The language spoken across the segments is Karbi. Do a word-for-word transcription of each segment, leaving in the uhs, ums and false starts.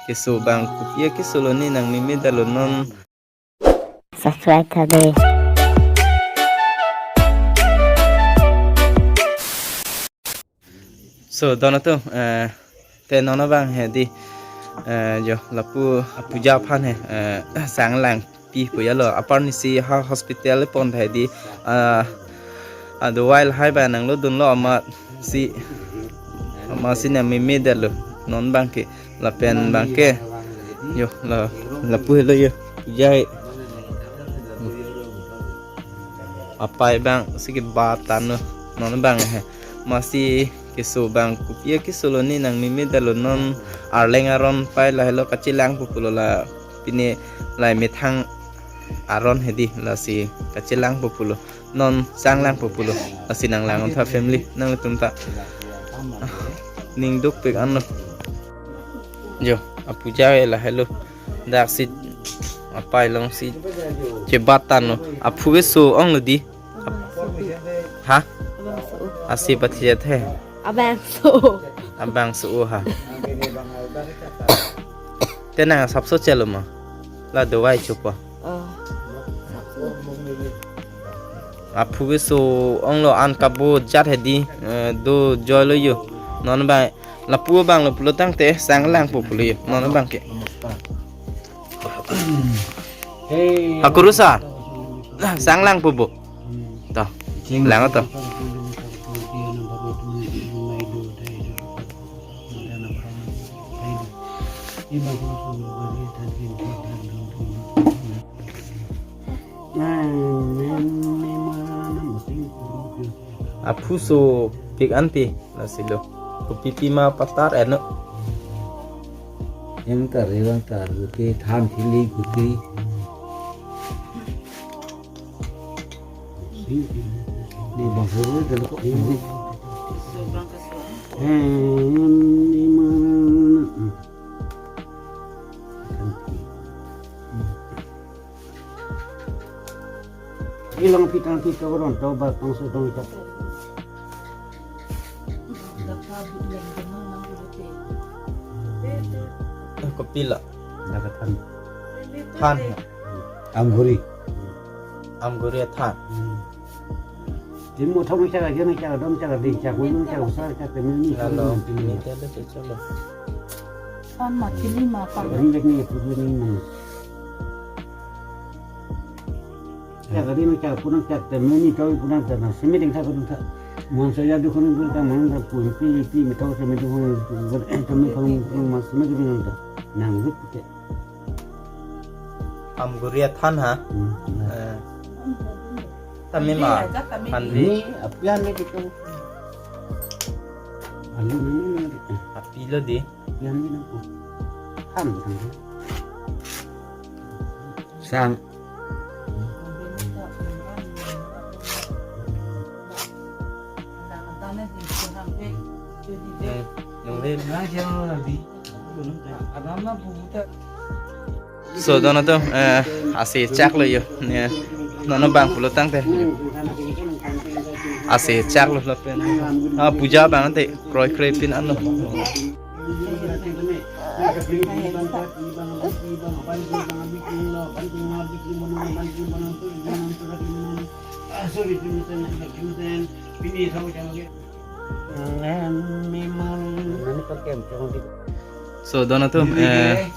keso abang kopi akeso lo ne nangmemedetlo non. Subscribe tha de. So, don atum, eh, te non abang hedi, eh, jo, lapu apuja aphan he, eh, sang langpi pu ya lo, apar nisi ha hospital pon hedi, ah, adawai lahai abang nanglodunlo amatsi, amatsi nangmemedetlo, non abang ke, lapen abang ke, jo, la, lapu helo jo, apuja he. Apei abangsi kebat tanglo, non abang he. Amatsi keso abang kopi akeso lo ne nangmemedetlo non arleng aron apei lahelo kachelangpo pulo la pine lahai methang aron hedi lasi kachelangpo pulo. Non sang langpo pulo. Lasi nang lang-un tha family nangtum ta. Ning dukpik anlo. Jo, apuja he lahelo. Daksi apei alongsi chebat tanglo. Aphu keso ong lo di. Ha? Asi pathiat he. Abangso. Abangso ha. Te nang asapso chelo ma. La dawai chopo. Oh. Aphu keso ong lo an kabojat hedi, eh, dojoi lo jo. Non abang lapu abang lo pulo tangte sang langpo pulo jo. Non abang ke. Hey. Hakurusa. Sang langpo bo. To. Lang to. Aphu sopik anti lasi lo. Kopi pima patar eno. Yang kare bang kar ke than thili kuti. Di bang suru dalam kok ini. Eh, ini mana? Ilang pitang pita baron to ba pangso dong ikat. Eh, kopi la. Dapat than. Than ya. Amguri. Amguri than. Di mo thong chak aja ni chak dom chak di chak ulun chak usar chak temen ni. Lalo, ini dia ada cocok lo. Kan mati lima kan. Ini lagi ni pun ni mana. Chak adi no chak punang chak te meni kau punang te na semi ding thak punang thak. Mon saya dukun pun ta mon ta pun pi pi mi thau semi dukun pun ta mi thau pun mas semi dukun ta. Nang lut te. Amguri than ha. Hmm. Eh. Tame ma. Than ni. Ni apian ni kita. Alu ni. Api lo di. Apian ni na. Than. Sang. So, don atum, eh, asi chak lo jo. Ne, non abang pulo tangte. Asi chak lo lapen. Ah, apuja abang te kroi kroi pin anlo. So, don atum, eh,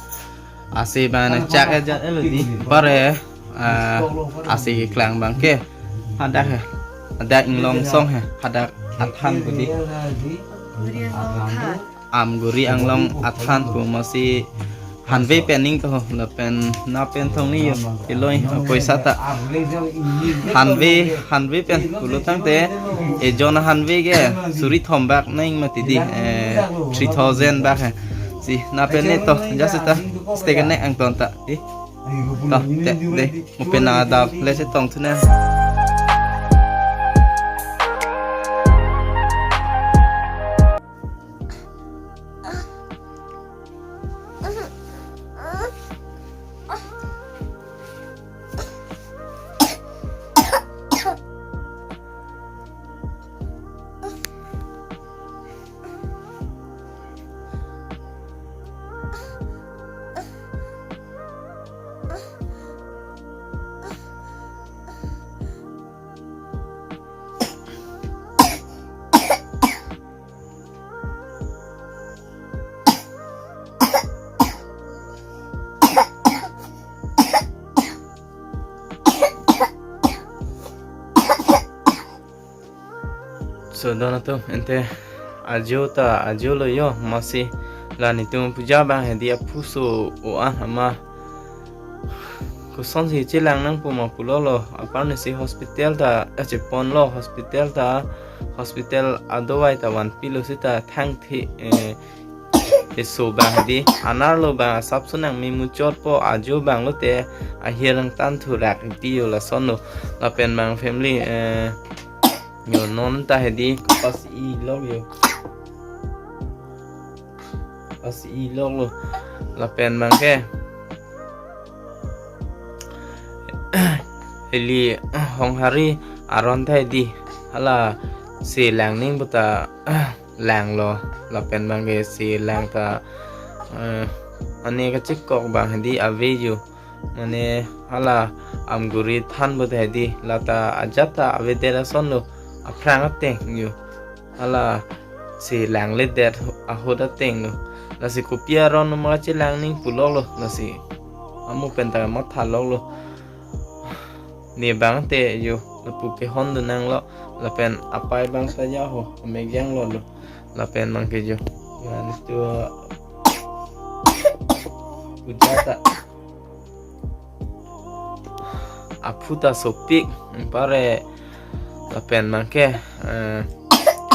asi abang chak aja lo di. Pare, eh, asi keklang abang ke. Hadak he. Hadak inglong song he. Hadak athan ko di. Amguri anglong athan pu masi hanve pen ning to lapen na pen thong ni jo. Iloi poisa ta hanve, hanve pen pulo tangte ejon hanve ke suri thom bak nang mati di, eh, three thousand bak he. Si na pen ne to jasi ta stay connect angton ta di. To te de mo pen na da place tong thu na. So, don atum, ante ajo ta ajo lo yo, masi la netum puja abang hedi aphu so o-an ama kosonsi chelang nangpo ma pulo lo, apar nesi hospital ta, eh, chepon lo hospital ta, hospital adawai ta vanpilo seta thangthe, eh, eso abang hedi anerlo abang asap sonang mi muchotpo, ajo abang lote ahir nangtan thurak iti yo, lason lo. Lapen abang family, eh, yo non ta hedi pas i lok yo. Pas i lok lo. Lapen abang ke ili Honghari aron ta hedi hala si lang ning puta lang lo. Lapen abang ke si lang ta, eh, mane kachekok abang hedi ave yo. Mane hala Amguri than puta hedi lata ajat ta avedet ason lo, aphrang ateng yo. Hala si langledet ahut ateng lo. Lasi kopi aron lo ma chelang ning pulo lo. Lasi amu pen ta matha lok lo. Ne abang te yo, lapu kehondun nang lo. Lapen apai abang ta ya ho, amek jang lo lo. Lapen abang ke yo, yan tu puja ta aphu ta sopik, pare lapen abang ke, eh,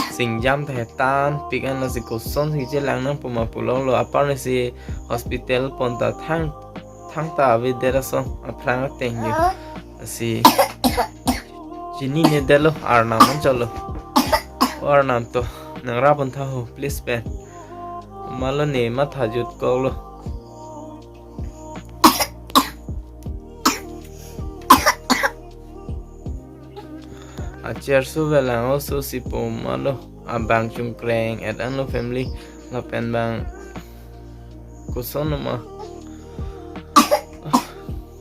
singjam ta hetan pik an, lasi kosonsi chelang nangpo ma pulo lo, apar nesi hospital pon ta thang thangta avedet ason, aphrang ateng yo. Lasi chininedetlo, arnam anchot lo. O arnam to, nangrap un tha ho, please pen. Malo ne matha jutkok lo. Acher so velang oso si po ma lo, abang chungkreng et an lo family. Lapen abang koson ma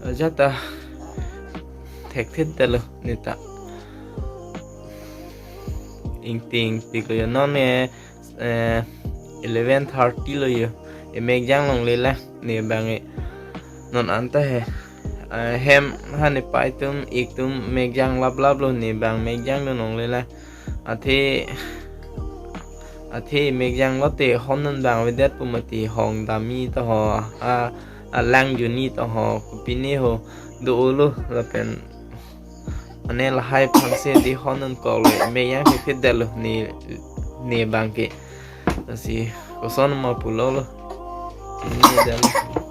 ajat ta thekthe ta lo neta. Ingting pik lo yo, non ne, eh, eleven thirty lo yo. Emek jang longle la ne abang e. Non anta he, eh, hem ha ne pai atum ik atum mek jang laplap lo, ne abang mek jangdun longle la. Athe, athe mek jang lote hondun abang avedetpo mati, hong dam-i ta ho, a, alang jun-i ta ho, kopine ho do-o lo, lapen mane lahai aphrangsi hedi hondunkok lo, mek jang thekthe det lo ne, ne abang ke. Lasi koson ma pulo lo. Chininedetlo.